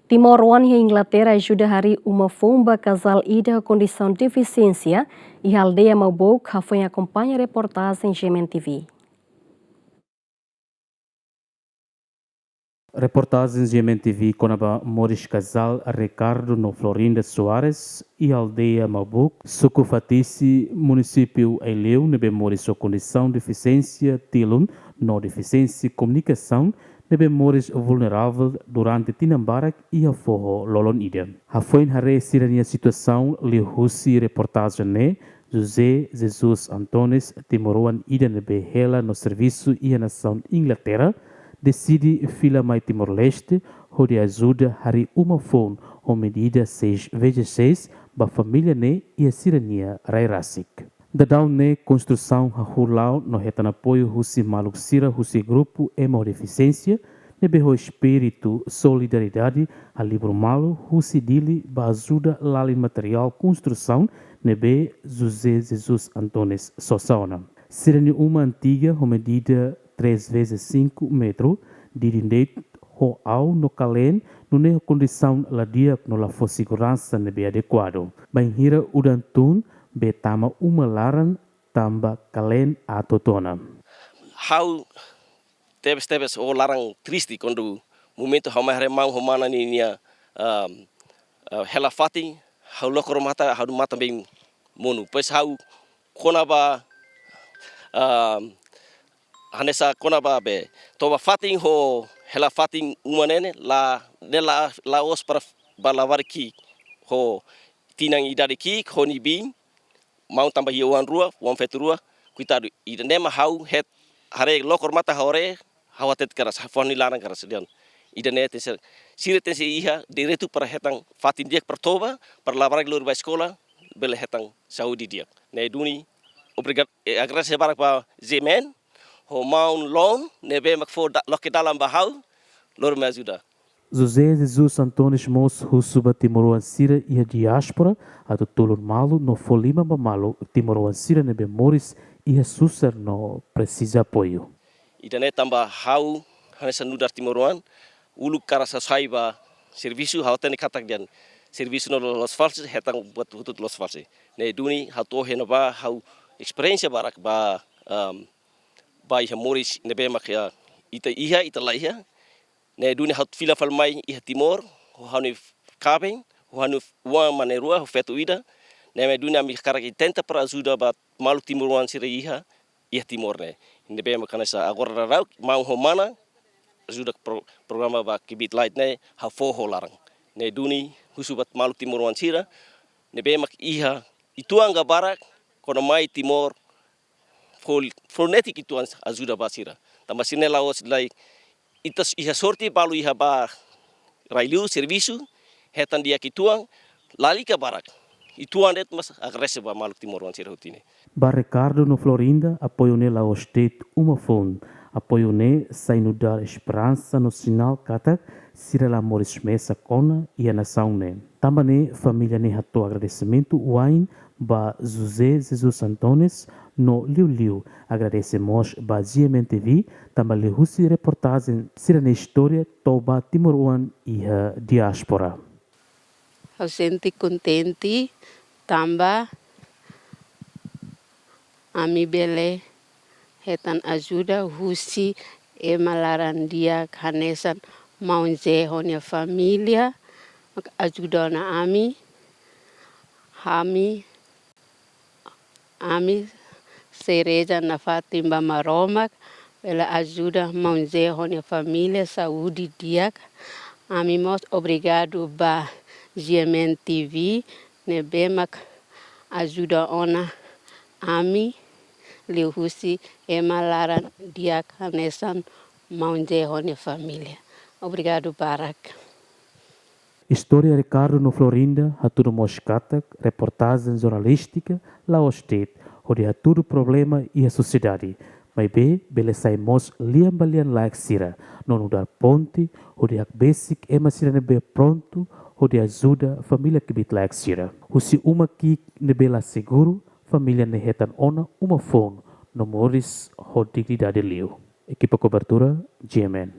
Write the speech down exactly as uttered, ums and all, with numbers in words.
Timoroan iha Inglaterra ajuda harii uma foun ba kazál ida ho kondisaun defisiénsia iha aldeia Maubuk, hafoin akompaña reportajen G M N T V. Reportajen G M N T V kona-ba moris kazál Ricardo no Florinda Soares iha aldeia Maubuk, suku Fatisi, munisípiu Aileu, ne'ebé moris ho kondisaun defisiénsia tilun no defisiénsia komunikasaun, ne'ebé moris vulneravel durante tinan barak iha foho lolon ida. Hafoin haree sira-nia situasaun liuhusi reportajen ne'e, José Jesus Antunes, timoroan ida ne'ebé hela no servisu iha nasaun Inglaterra, deside fila mai Timor-Leste hodi ajuda harii uma foun ho medida seis vezes seis ba família ne'e iha sira-nia rai rasik. Daudaun ne'e konstrusaun hahú la'o no hetan apoiu husi maluk sira husi grupu ema ho defisiénsia, ne'ebé ho espíritu solidariedade halibur malu husi Dili ba ajuda lalin materiál konstrusaun ne'ebé José Jesus Antunes sosa ona. Sira-nia uma antiga ho medida três vezes cinco metro, didin de'it ho aun no kaleen, nune'e ho kondisaun la di'ak no la fó seguransa ne'ebé adekuadu. Bainhira udan tun, bee tama uma laran tanba kaleen aat hotu ona. Ha'u tebes-tebes ho laran triste kuandu momentu ha'u mai haree maun ho mana ninia, um, uh, hela fatin, ha'u lokor mata, ha'u matan-been monu. Pois ha'u kona-ba, um, hanesan kona-ba bee, toba fatin ho hela fatin uma ne'e ne'e la, ne'e la, la'ós para ba labarik ki'ik ho tinan idade ki'ik ho nia biin, maun tanba iha oan rua, oan feto rua, koitadu, ida-ne'e mak ha'u het, haree lokor mata ha'u haree, ha'u hatete keras, ha'u fó ha'u-nia laran keras dehan. Ida-ne'e tenke, sira tenke iha direitu para hetan fatin di'ak para toba, para labarik lori ba eskola, bele hetan saúde di'ak. Ne'e duni, obrigadu, eh, agradese barak ba G M N, ho maun Lon, ne'ebé mak fó da-, loke dalan ba ha'u, lori mai ajuda. José Jesus Antunes mós husu ba timoroan sira iha diáspora atu tulun malu no fó liman ba malu timoroan sira ne'ebé moris iha susar no presiza apoiu. Ida-ne'e tanba ha'u hanesan nu'udar timoroan, uluk karik ha'u sai ba servisu ha'u hatene katak dehan servisu no la'ós fásil, hetan buat hotu-hotu la'ós fásil. Ne'e duni ha'u to'o iha ne'ebá ha'u esperiénsia barak ba, em, ba iha moris ne'ebé mak iha ita iha, ita la iha. Ne'e duni ha'u fila fali mai iha Timor, ho ha'u-nia kaben, ho ha'u-nia oan mane rua, ho feto ida. Ne'e duni ami hakarak tenta para ajuda ba maluk timoroan sira iha, iha Timor ne'e. Ne'ebé mak hanesan agora daudaun, maun ho mana, ajuda pro-, programa ba kibit laet ne'e, ha'u fó ho laran. Ne'e duni, husu ba maluk timoroan sira, ne'ebé mak iha, uitoan ka barak, kona mai Timor, fó, fó netik uitoan ajuda ba sira. Tanba sira-ne'e la'ós lai, ita iha sorte balu iha ba rai-liur servisu, hetan di'ak uitoan, lalika barak. Uitoan de'it mas agradese ba maluk timoroan sira hotu ne'e. Ba Ricardo no Florinda, apoiu ne'e la'ós de'it uma foun. Apoiu ne'e sai nu'udar esperansa no sinál katak sira la moris mesak ona iha nasaun ne'e. Tanba ne'e, família ne'e hato'o agradesimentu wa'in ba José Jesus Antunes no liuliu agradese mós ba G M N T V tanba liuhusi reportajen sira-nia istória to'o ba timoroan iha diáspora. Ha'u sente kontente tanba ami bele hetan ajuda husi ema laran di'ak hanesan maun Zé ho nia família, mak ajuda ona ami, ami, ami sei reza nafatin ba Maromak, bele ajuda maun Zé ho nia família saúde di'ak. Ami mós obrigadu ba G M N T V, ne'ebé mak ajuda ona ami liuhusi ema laran di'ak hanesan maun Zé ho nia família. Obrigadu barak. Istória Ricardo no Florinda hatudu mós katak reportajen jornalístika la'ós de'it hodi hatudu problema iha sosiedade, maibé bele sai mós lian ba lian-laek sira, no nu'udar ponte hodi hakbesik ema sira ne'ebé prontu hodi ajuda família kbiit-laek sira. Husi uma ki'ik ne'ebé la seguru, família ne'e hetan ona uma foun no moris ho dignidade liu. Ekipa kobertura, G M N.